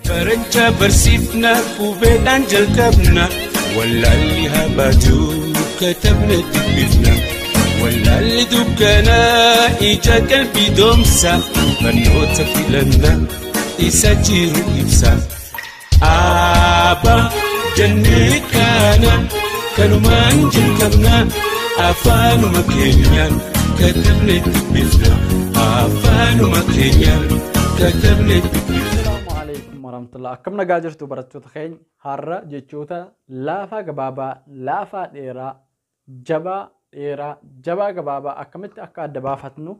Barachaa barsiifna qubeedhaan jalqabna wallaalli habaatu katabna dubbifna wallaalli dukkanaa ija qalbii doomsa barnoota filanna isa jiru ibsa. Abbaa jennee kana kanumaan jalqabna afaanuma keenyaan katabne dubbifna afaanuma keenyaan katabne dubbifna. Warahmatullah. Akkam nagaa jirtu barattoota keenya har'a jechoota laafaa gabaabaa, laafaa dheeraa, jabaa dheeraa, jabaa gabaabaa akkamitti akka adda baafatnu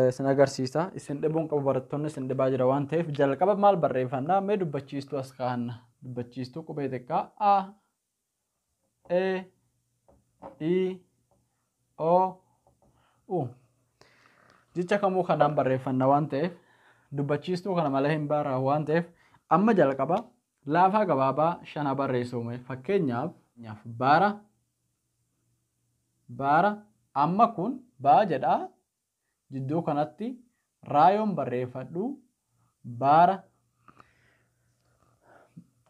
isin agarsiisa. Isin dhibuun qabu barattoonni isin dhibaa jira waan ta'eef jalqaba maal barreeffannaa mee dubbachiistuu as kaa'anna. Dubbachiistuu qubee xiqqaa A, E, I, O, U. Jecha kamuu kanaan barreeffanna waan ta'eef dubbachiistuu kana malee hin baraa waan ta'eef amma jalqaba laafaa gabaabaa shana barreessume fakkeenyaaf baara baara amma kun baa jedhaa jidduu kanatti raayoon barreeffadhu baara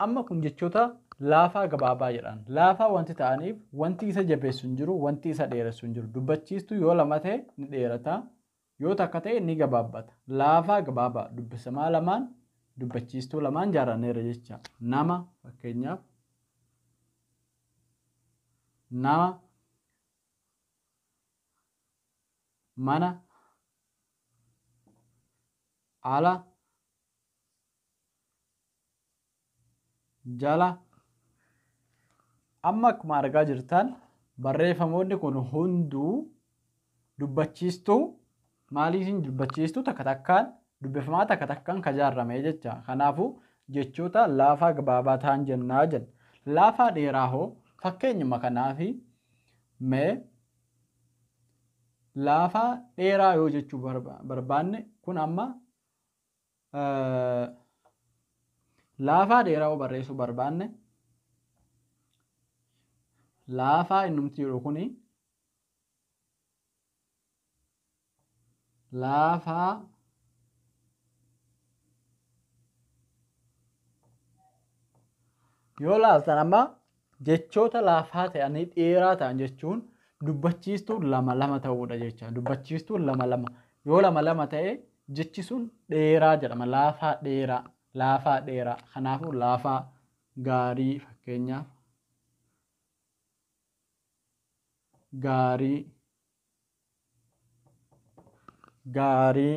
amma kun jechoota laafaa gabaabaa jedhan laafaa wanti ta'aniif wanti isa jabeessu hin jiru wanti isa dheeressu hin jiru dubbachiistuu yoo lama ta'e ni dheerata. Yoo takka ta'e ni gabaabbata. Laafaa gabaabaa dubbisamaa lamaan dubbachiistuu lamaan jaarraneera jecha. Nama fakkeenyaaf nama mana ala jala. Amma akkuma argaa jirtan barreeffamoonni kun hunduu dubbachiistuu maaliitiin dubbachiistuu takka takkaan dubbifamaa takka takkaan ka jaarrame jecha. Kanaafuu jechoota laafaa gabaabaa ta'an jennaa jenna. Laafaa dheeraa hoo fakkeenyuma kanaafi mee laafaa dheeraa yoo jechuu barbaanne kun amma laafaa dheeraa yoo barreessuu barbaanne laafaa innumti jedhu kuni laafaa yoo laaltan amma jechoota laafaa ta'anii dheeraa ta'an jechuun dubbachiistuu lama lama ta'uudha jecha. Dubbachiistuu lama lama yoo lama lama ta'e jechi sun dheeraa jedhama. Laafaa dheeraa, laafaa dheeraa. Kanaafuu laafaa gaarii fakkeenyaaf gaarii gaarii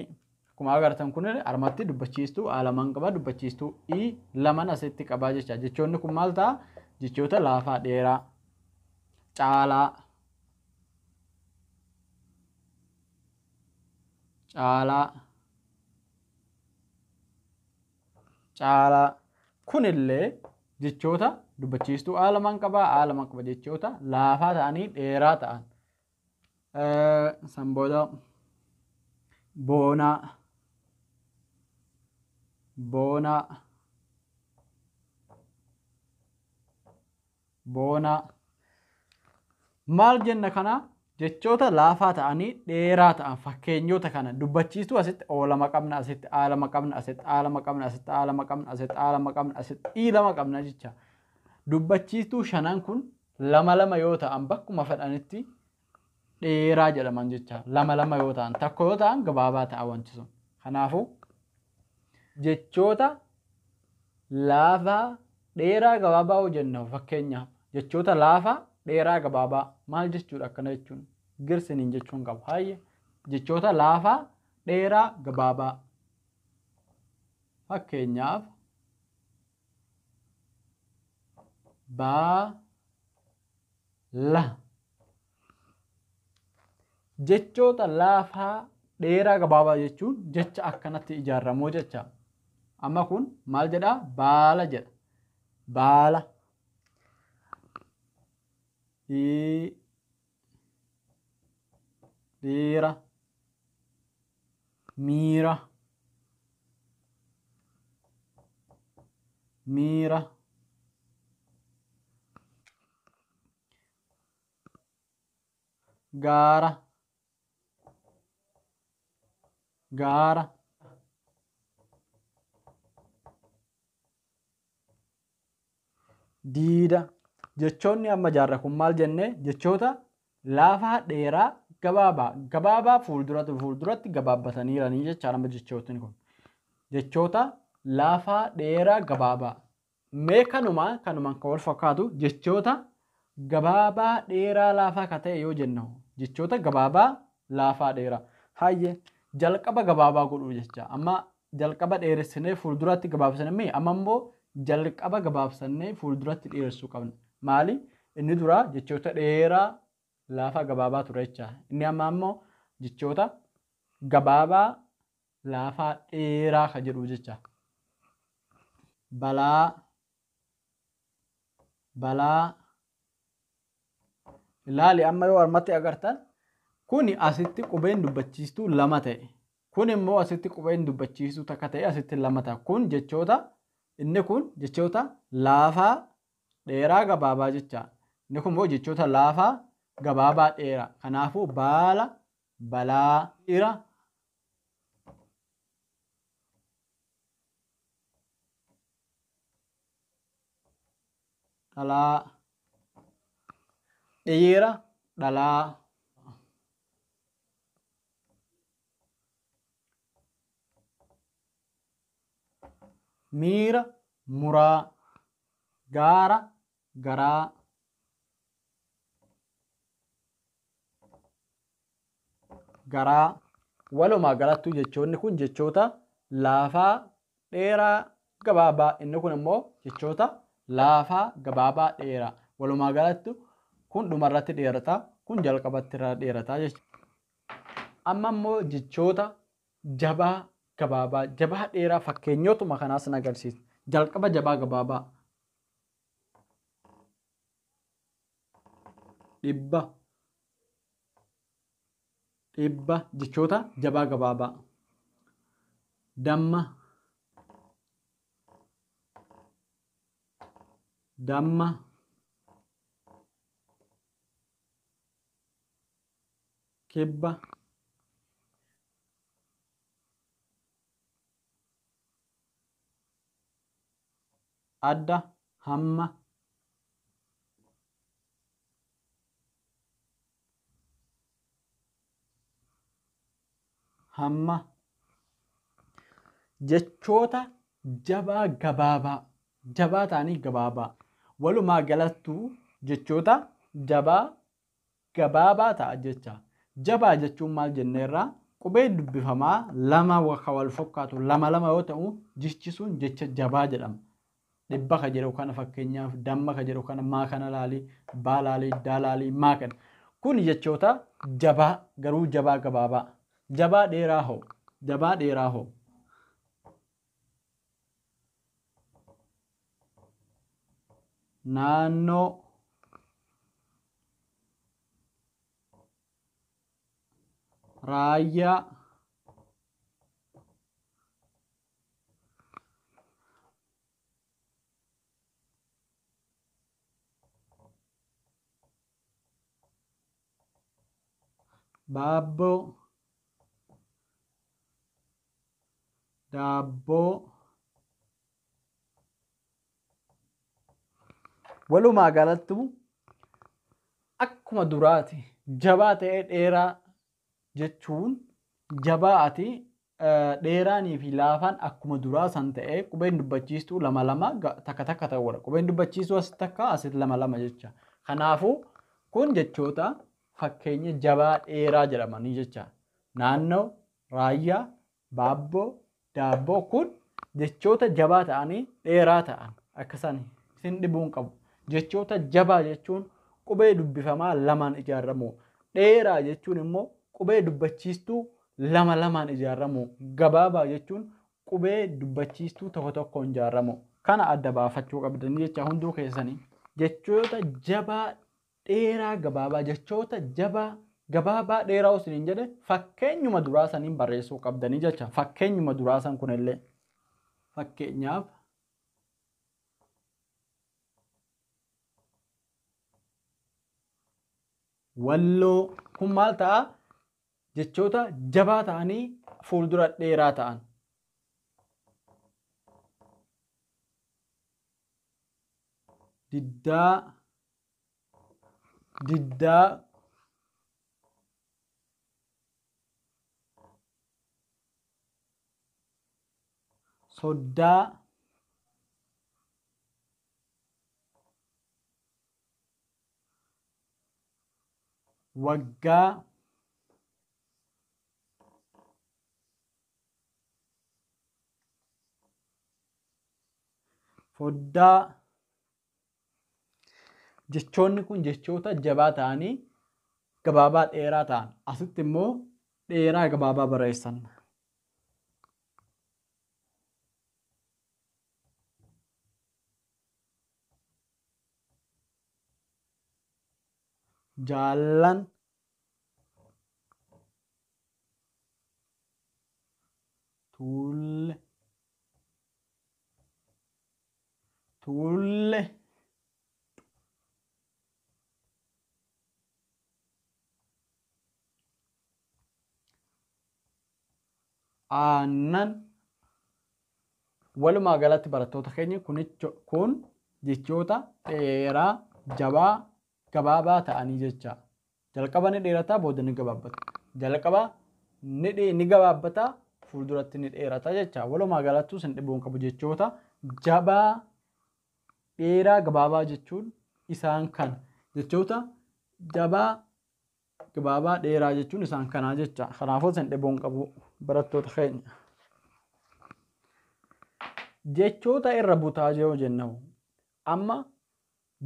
akkuma agartan kun armatti dubbachiistuu A lamaan qaba dubbachiistuu I lamaan asitti qabaa jecha. Jechoonni kun maal ta'a? Jechoota laafaa dheeraa, caalaa, caalaa, caalaa. Kunillee jechoota dubbachiistuu A lamaan qaba, A lamaan qaba jechoota laafaa ta'anii dheeraa ta'an. San booda boonaa, boonaa, boonaa. Maal jenna kana jechoota laafaa ta'anii dheeraa ta'an fakkeenyota kana dubbachiistuu asitti O lama qabna, asitti A lama qabna, asitti A lama qabna, asitti A lama qabna, asitti A lama qabna, asitti I lama qabna jecha. Dubbachiistuu shanan kun lama lama yoo ta'an bakkuma fedhanitti dheeraa jedhaman jecha. Lama lama yoo ta'an tokko yoo ta'an gabaabaa ta'a wanti sun. Kanaafuu jechoota laafaa dheeraa gabaabaa yoo jennu fakkeenyaaf jechoota laafaa dheeraa gabaabaa maal jechuudha akkana jechuun girsiniin jechuun qabu. Haayye jechoota laafaa dheeraa gabaabaa fakkeenyaaf baala. Jechoota laafaa dheeraa gabaabaa jechuun jecha akkanatti ijaaramoo jecha. Amma kun maal jedhaa? Baala jedha. Baala. Dhiira. Miira. Miira. Gaara. Gaara. Diida. Jechoonni amma jaarra kun maal jennee jechoota laafaa dheeraa gabaabaa gabaabaa fuulduratti gabaabbataniiranii jecha amma jechootni kun. Jechoota laafaa dheeraa gabaabaa. Mee kanumaan kan wal fakkaatu jechoota gabaabaa dheeraa laafaa ka ta'e yoo jennu jechoota gabaabaa laafaa dheeraa. Hayyee jalqaba gabaabaa godhuu jecha amma jalqaba dheeressinee fuulduratti gabaabsanii amma immoo jalqaba gabaabsannee fuulduratti dheeressuu qabna. Maali? Inni dura jechoota dheeraa laafaa gabaabaa ture jecha. Inni amma immoo jechoota gabaabaa laafaa dheeraa ka jedhu jecha. Balaa, balaa. Ilaali amma yoo harmatti agartan kuni asitti qubeen dubbachiistuu lama ta'e. Kun immoo asitti qubeen dubbachiistuu takka ta'e asitti lama ta'a. Kun jechoota inni kun jechoota laafaa dheeraa gabaabaa jecha. Inni kun immoo jechoota laafaa gabaabaa dheeraa. Kanaafuu baala, balaa, ira. Dhalaa, dhiira, dhalaa. Miira, muraa, gaara, garaa. Garaa. Walumaa galattuu jechoonni kun jechoota laafaa dheeraa gabaabaa. Inni kun immoo jechoota laafaa gabaabaa dheeraa. Walumaa galatti kun dhumarratti dheerata, kun jalqabatti irraa dheerata jechuudha. Amma immoo jechoota jabaa gabaabaa, jabaa dheeraa fakkeenyotuma kanaas ni agarsiisa. Jalqaba jabaa gabaabaa. Dhibba. Dhibba jechoota jabaa gabaabaa. Damma. Damma. Kibba. Adda. Hamma. Hamma. Jechoota jabaa gabaabaa. Jabaa ta'anii gabaabaa. Walumaa galattuu jechoota jabaa gabaabaa ta'a jecha. Jabaa jechuun maal jenneerraa qubee dubbifamaa lama kan wal fakkaatu lama lama yoo ta'u jechi sun jecha jabaa jedhama. Dhibba ka jedhu kana fakkeenyaaf damma ka jedhu kana maa kana laalii, baa laalii, daa laalii, maa kana. Kun jechoota jabaa garuu jabaa gabaabaa. Jabaa dheeraa hoo? Jabaa dheeraa hoo? Naannoo. Raayyaa. Baabboo. Daabboo. Walumaa galattuu akkuma duraati jabaa ta'ee dheeraa jechuun jabaa ati dheeraanii fi laafaan akkuma duraa san ta'ee qubeen dubbachiistuu lama lama takka takka ta'uudha. Qubeen dubbachiistuu asitti takka asitti lama lama jecha. Kanaafuu kun jechoota fakkeenya jabaa dheeraa jedhamanii jecha. Naannoo, raayyaa, baabboo, daabboo kun jechoota jabaa ta'anii dheeraa ta'an akkasaan isin dhibuu hin qabu. Jechoota jabaa jechuun qubee dubbifamaa lamaan ijaaramu. Dheeraa jechuun immoo qubee dubbachiistuu lama lamaan ijaaramu. Gabaabaa jechuun qubee dubbachiistuu tokko tokkoon ijaaramu. Kana adda baafachuu qabdanii jecha hunduu keessanii. Jechoota jabaa dheeraa gabaabaa jechoota jabaa gabaabaa dheeraa osoo hin jedhe fakkeenyuma duraa saniin barreessuu qabdanii jecha. Fakkeenyuma duraa san kunillee fakkeenyaaf walloo kun maal ta'a? Jechoota jabaa ta'anii fuuldura dheeraa ta'an. Diddaa, diddaa, soddaa, waggaa, foddaa. Jechoonni kun jechoota jabaa ta'anii gabaabaa dheeraa ta'an. Asitti immoo dheeraa gabaabaa barreessan. Jaallan, tuulle, tuulle, aannan. Walumaa galatti barattoota keenya kun jechoota dheeraa jabaa gabaabaa ta'anii jecha. Jalqaba ni dheerata, booda ni gabaabbata. Jalqaba ni gabaabbata, fuulduratti ni dheerata jecha. Walumaa galattuu sin dhibuun qabu jechoota jabaa dheeraa gabaabaa jechuun isaan kana. Jechoota jabaa gabaabaa dheeraa jechuun isaan kanaa jecha. Kanaafuu sin dhibuun qabu barattoota keenya. Jechoota irra butaa yoo jennu amma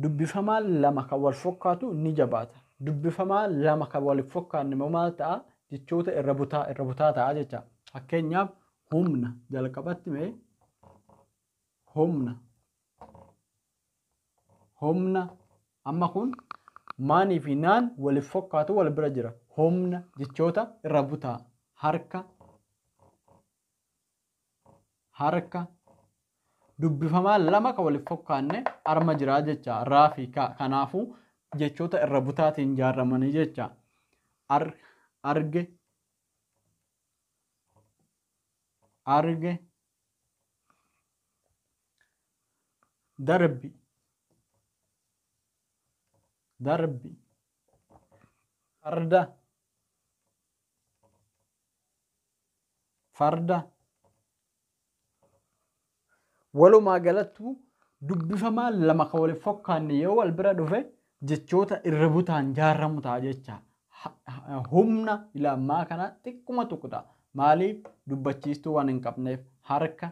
dubbifamaa lama kan wal fakkaatu ni jabaata. Dubbifamaa lama kan wal fakkaanne immoo maal ta'a? Jechoota irra butaa ta'a jecha. Fakkeenyaaf humna jalqabatti mee humna, humna amma kun maanii fi naan wal fakkaatu wal bira jira. Humna jechoota irra butaa. Harka, harka dubbifamaa lama kan wal fakkaanne arma jira jecha. Raa fi ka. Kanaafuu jechoota irra butaatiin ijaaramanii jecha. Arge, arge, darbi, darbi, farda, farda. Walumaa galattuu dubbifamaa lama kan wal fakkaanne yoo wal bira dhufe jechoota irra butaan ijaaramu ta'a jecha. Humna ilaamaa kana xiqquma tuqxa. Maaliif? Dubbachiistuu waan hin qabneef. Harka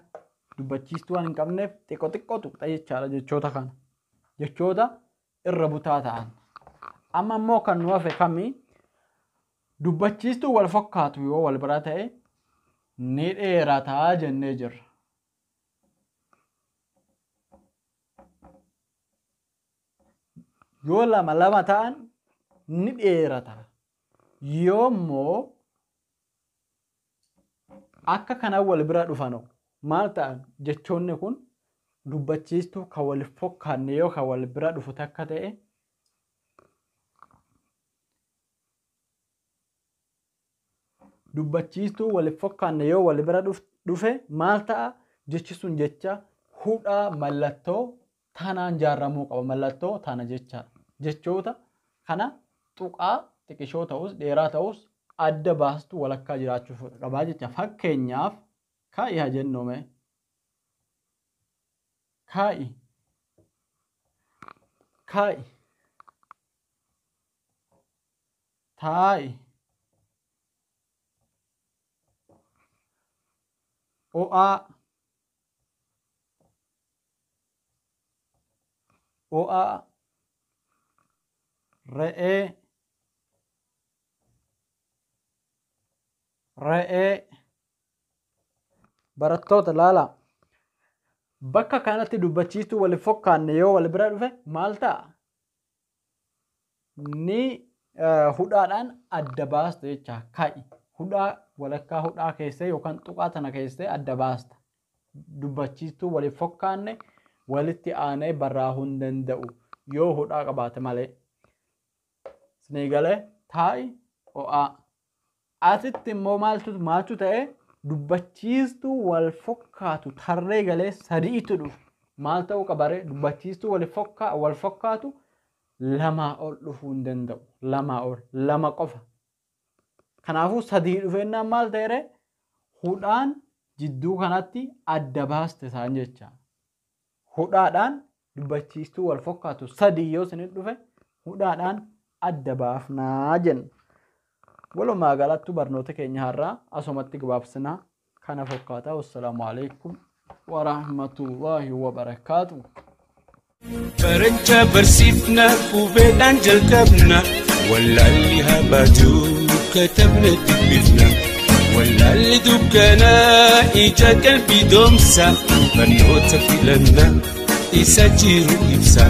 dubbachiistuu waan hin qabneef xiqqoo xiqqoo tuqxa jechaadha jechoota kana. Jechoota irra butaa ta'an. Amma immoo kan nu hafe kamii? Dubbachiistuu wal fakkaatu yoo wal bira ta'e ni dheerataa jennee jirra. Yoo lama lama ta'an ni dheerata. Yoo immoo akka kanaan wal bira dhufan maal ta'an? Jechoonni kun dubbachiistuu kan wal fakkaanne yoo kan wal bira dhufu takka ta'e dubbachiistuu wal fakkaanne yoo wal bira dhufe maal ta'a? Jechi sun jecha hudhaa mallattoo tanaan ijaaramuu qaba. Mallattoo tana jechaadha. Jechoota kana tuqaa xiqqishoo ta'us dheeraa ta'us adda baastu walakkaa jiraachuu qabaa jecha. Fakkeenyaaf kaa'i haa jennu mee. Kaa'i, kaa'i, taa'i, o'aa, o'aa, re'ee, re'ee. Barattoota laalaa. Bakka kanatti dubbachiistuu wal fakkaanne yoo wal bira dhufe maal ta'a? Ni hudhaadhaan adda baasta jecha. Kaa'i. Hudhaa walakkaa hudhaa keessee yookaan tuqaa tana keessee adda baasta. Dubbachiistuu wal fakkaanne walitti aanee barraa'uu hin danda'u yoo hudhaa qabaate malee. Isinii galee? Taa'i, o'aa. Asitti immoo maaltu ta'e? Dubbachiistuu wal fakkaatu tarree galee sadiitu dhufe. Maal ta'uu qaba ree? Dubbachiistuu wal fakkaatu lamaa ol dhufuu hin danda'u. Lamaa ol, lama qofa. Kanaafuu sadii dhufeennaan maal ta'e ree? Hudhaan jidduu kanatti adda baaste isaan jecha. Hudhaadhaan dubbachiistuu wal fakkaatu sadii yoo isinit dhufe hudhaadhaan adda baafnaa jenna. Walumaa galatti barnoota keenya har'aa asumatti gabaabsinaa kana fakkaata. Wassalaamu alaikum warahmatullaahi wabarakaatuh. Barachaa barsiifna, qubeedhaan jalqabna, wallaalli haa baatu, katabne dubbifna. Wallaalli dukkanaa ija qalbii doomsa, barnoota filanna isa jiru ibsa.